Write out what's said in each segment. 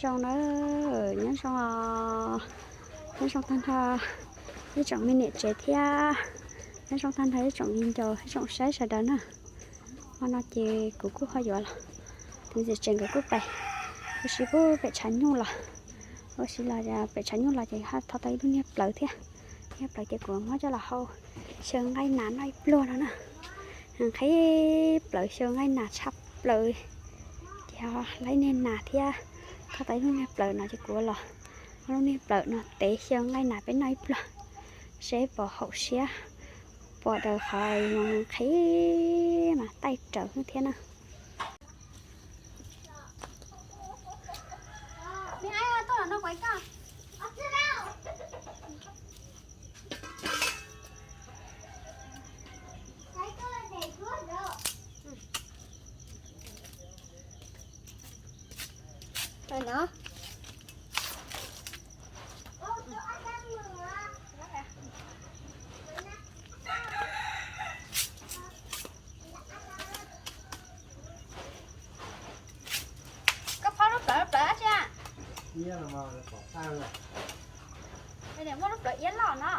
Zoo na, nyob zoo, nyob zoo tag nrho ib tsoom me niam tsev thiab nyob zoo tag nrho ib tsoom viv ncaus ib tsoom saib sawv daws na. Hmo no ces kuv kuj ho yuav los, tus ntxim tsev nkawd kuj pais ua si pub pem tshav nyuj los, ua si los pem tshav nyuj los ces ho thov tau ib lub niag plawv thiab. Niag plawv ces kuv muab coj los hau xyaw nqaij nas noj ib pluag no na. Nqhis plawv xyaw nqaij nas tshaj plaws. Ces laib niag nas thiab thov tau ib lub niag plawv no ces kuv los muab lub niag plawv no tev xyaw nqaij nas peb noj ib pluag, seb puas haum siab, puas daws qhov nqhis mas taij raws thiab na. Koj phob lub plawv, plawv dab tsi a? Muaj lub plawv iab loj no.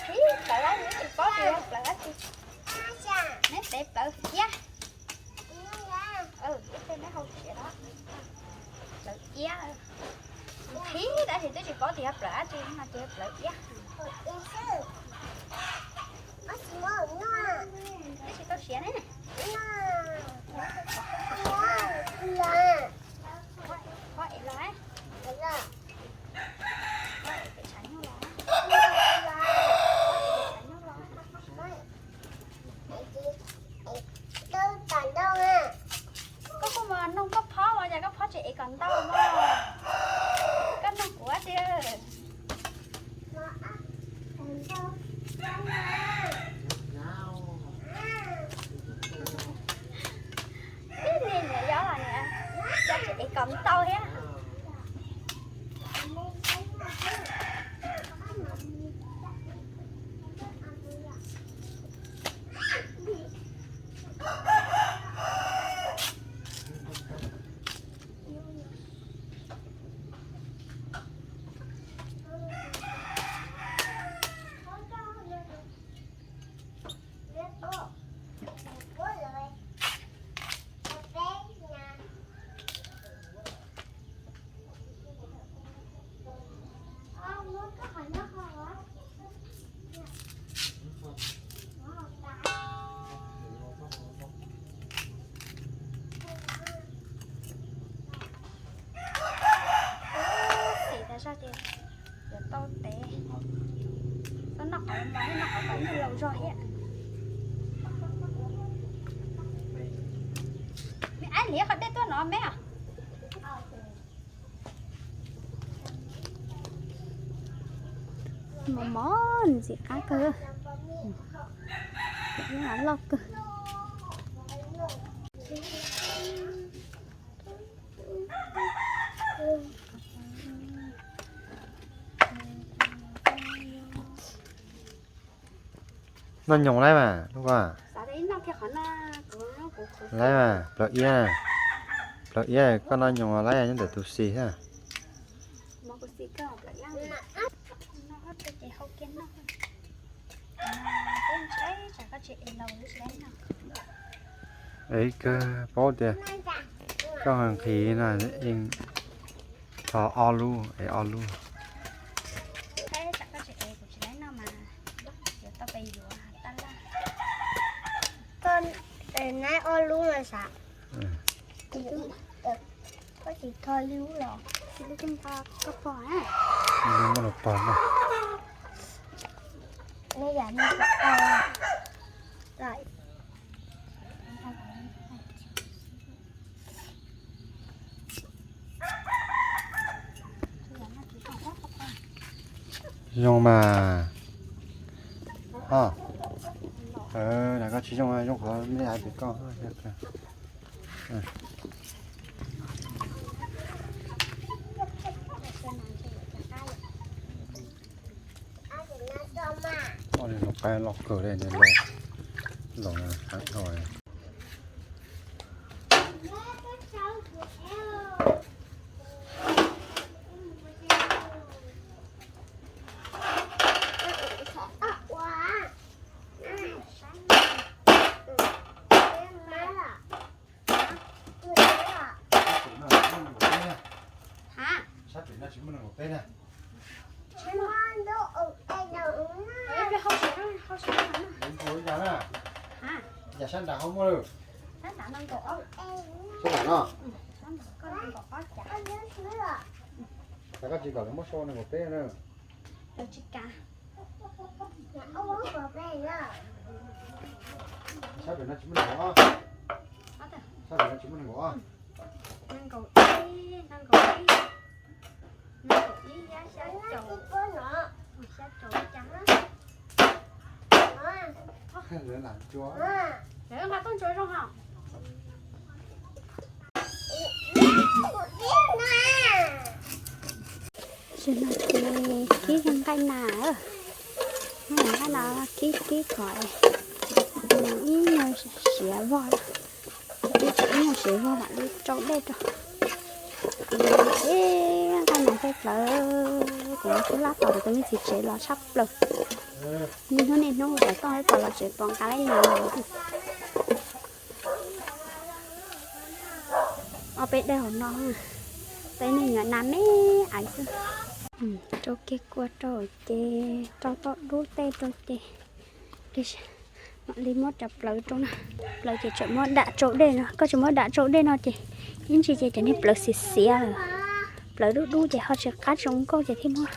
Qhib plawv dab tsi tsis paub tias yog plawv dab tsi. Neb tev plawv iab. Ib teg neb hau siav no. Plawv iab. Qhib dab tsi twb tsis paub tias yog plawv dab tsi no ces yog plawv iab. Twb tsis tau siav ne. Phob es los. Phob es pem tshav nyuj los. Koj kuj mus noog koj phob mas cas koj phob tsis ev kom ntau no. Koj noog kuv dab tsi. Tib neeg niam yau los niam, cas tsis ev kom ntau thiab. Xim tas zog ces yuav tau tev. Txhob noj qhov mos thiab, noj qhov kom nyuj laus zog thiab. Me ab, liab qhov dej tuaj no me os. Mos mos ntxim qab kawg, loj kawg. Noj nyoos laib mas lub ko. Laib mas plawv iab, plawv iab koj noj nyoos laib nyob ntawm tus xis thiab. Es kawg paub tias koj nqhis no, thov ob lub es ob lub. Koj nab ob lub no sav. Koj tsis tho ib lub los? Koj pog, muaj los pog na. Neb yam nej pom tau. Zoo mas. Ho, na koj tsis zoo, zoo qhov nej hais tias koj. Oj, nws qaib loj kawg li, nws los, los heev dhau. Nees nkaum peb na. Ib pliag hau siav, hau siav na. Ib pliag na. Cas sab nrad ho muaj lawm? Sab nrad nees nkaum ob. Sab nrad no. Sab nrad koj nees nkaum ob cas. Cas koj tsis kom lawv muab sau nees nkaum peb na? Lawv tsis kam. Sab pem no tsis muaj nees nkaum ob. Sab pem no tsis muaj nees nkaum ob. Nees nkaum ib, nees nkaum ib, nees nkaum ib, xya caum, xya caum ib cas. Lawv lam ntsuas. Lawv nqa tuaj ntsuas zoo hos. Tam sim no ces kib zaj nqaij nas, nqaij nas kib kib kom ib nyuag siav vog, ib nyuag siav vog mam li rau dej rau. Ces nqaij nas tej plawv, kuv tus lab tom kuv tus me txiv tsev los tshaj plaws. Niaj hnub niaj hnub ua tom tooj ib tom los tsev pom nqa lab nas. Ob peb daim hauv no, peb me nyuam nas me aiv xwb. Rau kiag kua rau ces rau toj dub tej rau ces mam li muab cov plawv rau na. Plawv ces tseem muab dam tsau dej no, koj tsis muab dam tsau dej no ces ib ntsis ces cov niag plawv xiav xiav lawm. Plawv dub dub ces ho tsis qab tsis zoo nkauj ces thiaj muab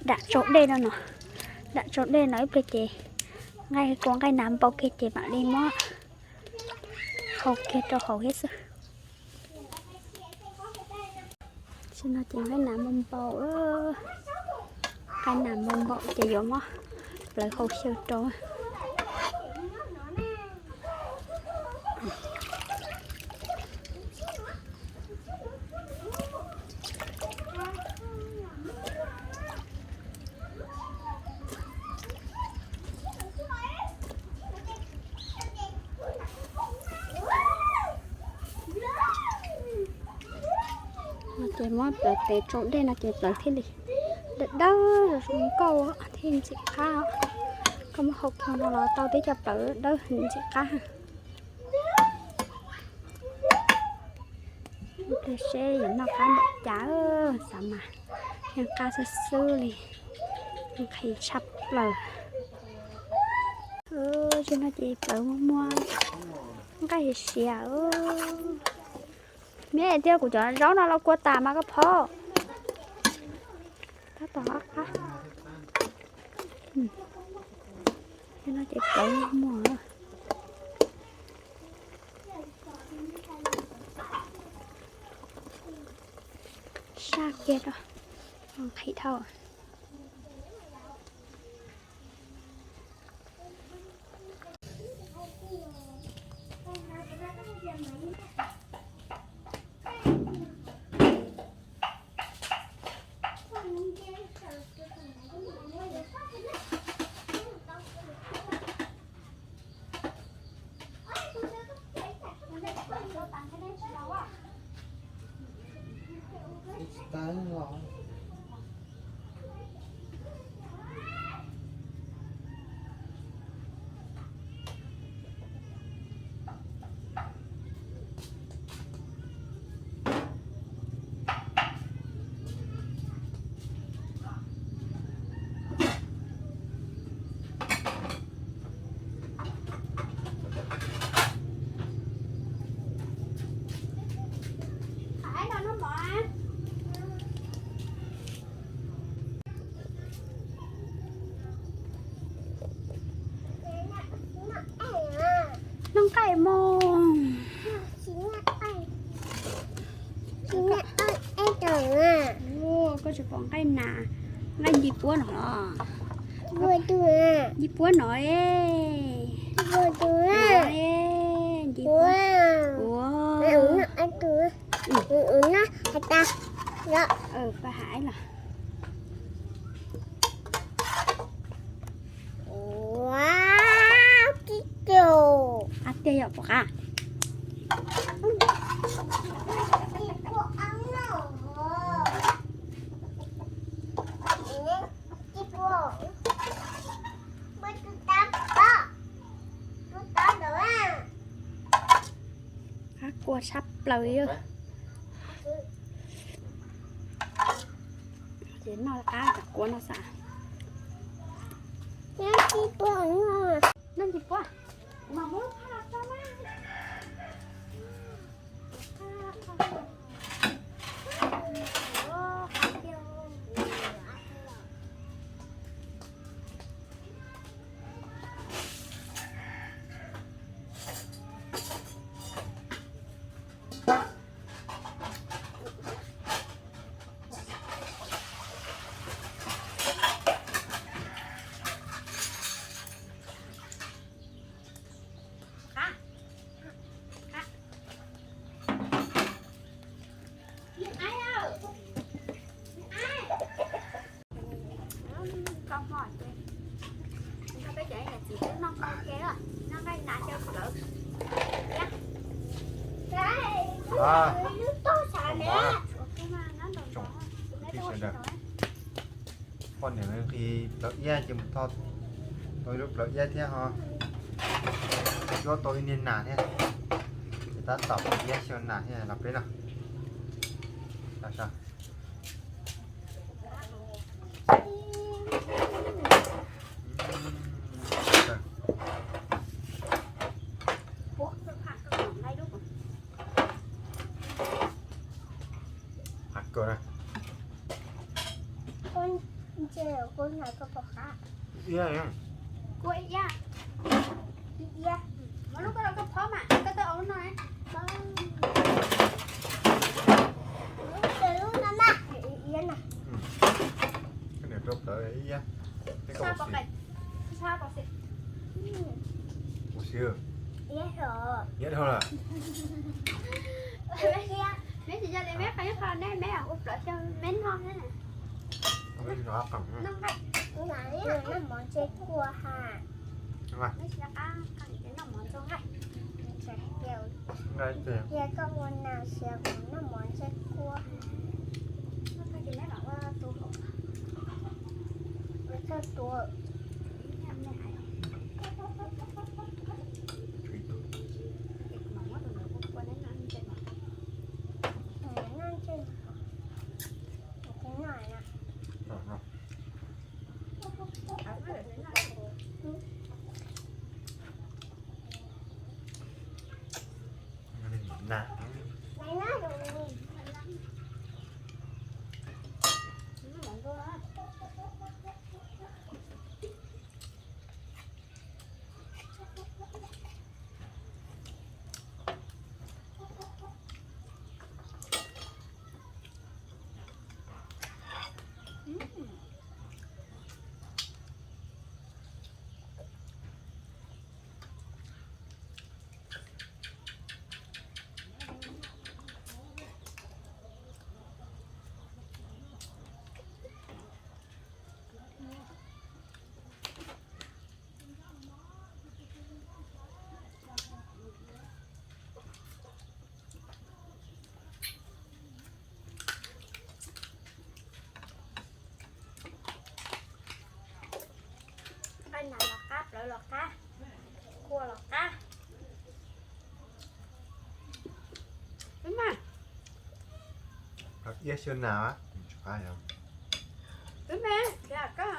dam tsau dej no no. Dam tsau dej no ib pliag ces nqaij kua nqaij nas npau kiag ces mam li muab hau kiag rau hauv thiab xwb. Tam sim no ces nqaij nas npau npau, nqaij nas npau npau ces yuav muab plawv hau xyaw rau. Ces muab plawv tev tsau dej no ces plawv thiaj li dawb dawb zoo zoo nkauj thiaj ntxim qab. Koj muab hau kiag no los tau tib co plawv dawb ntxim qab. Ib pliag seb yuav noj qab npaum cas, xav mas yeej qab xwb xwb li, nqhis tshaj plaws. Tsis no ces plawv muag muag, nqaij siav siav. Neb tias kuv cov zaub no los kua tas mas koj phob. Tab tom qab. Tsis no ces plawv muag muag. Saj kiag rau, nqhis dhau. Noj nqaij mus. Koj tsis pom nqaij nas, nqaij nce puab no los? Nce puab no es. Nce puab. Ua, pab hais los. Ua, tib co. Qab tiag yom, puas qab? Qab kua tshaj plaws li. Noj qab cov kua no xav. Noj tsis puab, kuv mam muab lub phaj los rau mas. Koj hmo ces, peb cov niam txiv twb noj kho ke, noj nqaij nas xyaw plawv. Tsoom phooj ywg sawv daws, poj niam nqhis plawv iab ces mus tho tau ib lub plawv iab thiab ho cuab tau ib niag nas thiab, ces tab tom plawv iab xyaw nas thiab los peb noj. Qab kawg na. Kua iab, kua iab, muab lub koj los koj phob mas koj twb ua lub no. Lub no mas iab na. Koj niam rau plawv iab. Sab pov qes, sab pov qes. Ua si, iab dhau lawm. Meb tsis yog li meb qhov ib qho nej meb ua plawv xyaw meb noj ne. Noj mov ntseg kua ha. Noj mov ntseg nqaij. Yog koj ua nas siav kuv noj mov ntseg kua. Koj tuav. Nqaij nas los qab, plawv los qab, kua los qab. Wb mas, iab xyaw nas. Wb mas, koj